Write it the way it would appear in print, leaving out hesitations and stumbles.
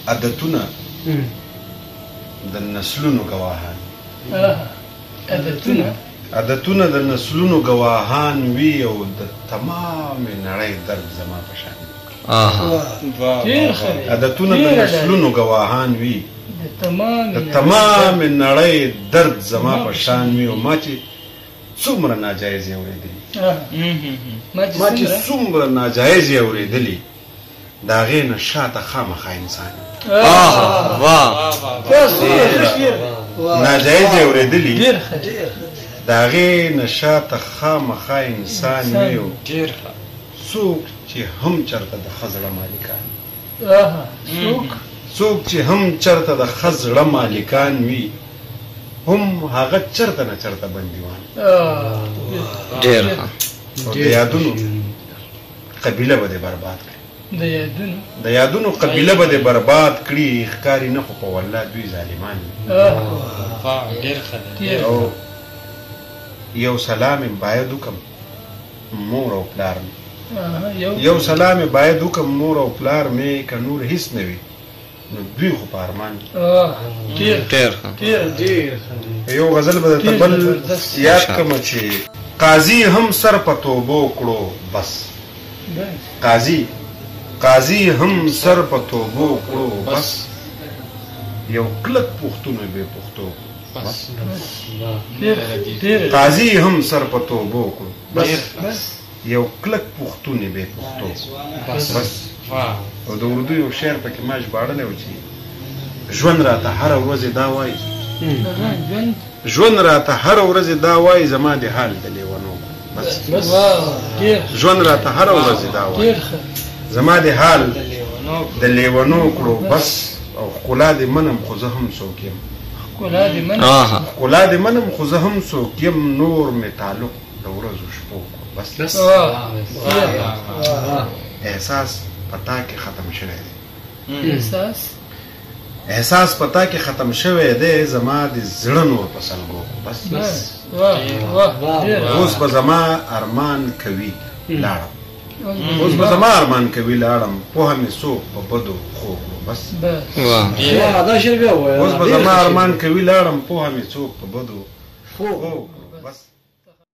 عادتونه د نسلونو ګواهان، عادتونه د نسلونو ګواهان وي او د تمامې نړۍ درد زما په شان. عادتونه د نسلونو ګواهان وي، د تمامې نړۍ درد زما په شان وي. او ما چې څومره ناجایزې اورېدلي، ما چې څومره ناجایزې اورېدلي، د هغې نه شاته خامخا انسان ناجایزې اورېدلي، د هغې نه شاته خامخا انسان وي. او څوک چې هم چېرته د ښه زړه مالکان، څوک چې هم چېرته د ښه زړه مالکان وي، هم هغه چېرته نه چېرته بندیوان. ډېر او د یادونو قبیله به دې برباد کړي، د یادونو قبیله به دې برباد کړي. ښکاري نه خو په والله دوی ظالمان وي. او یو سلام یې باید وکړم مور او پلار مې، یو سلام یې باید وکړم مور او پلار مې، که نور هیڅ نه وي نو دوی خو په ارمان. یو غزل به درته بل یاد کړم چې قاضي هم سر په توبو کړو بس، قاضي قاضي هم سر په توبو کړو بس، یو کلک پښتون به پښتو کړو بس، قاضي هم سر په توبو کړو بس، یو کلک پښتون به پښتو بس. او د اردو یو شعر پکې ما ژباړلی و چې ژوند راته هره ورځ دا وایي، ژوند راته هره ورځ دا وایي، زما د حال د لیونو بس، ژوند راته هره ورځ دا وایي، زما د حال د لیونو کړو بس. او ښکلا دې منم خو زه هم څوک یم، ښکلا دې منم خو زه هم څوک یم، نور مې تعلق د ورځو شپو کړو بس. احساس په تا کې ختم شوی دی، احساس په تا کې ختم شوی دی، زما د زړه نور په سلګو کړو بس. اوس به زما ارمان کوي لاړم، اوس به زما ارمان کوي لاړم، پوهه مې څوک په بدو ښو کړو بس. اوس به زما ارمان کوي لاړم، پوهه مې څوک په بدو ښو کړو.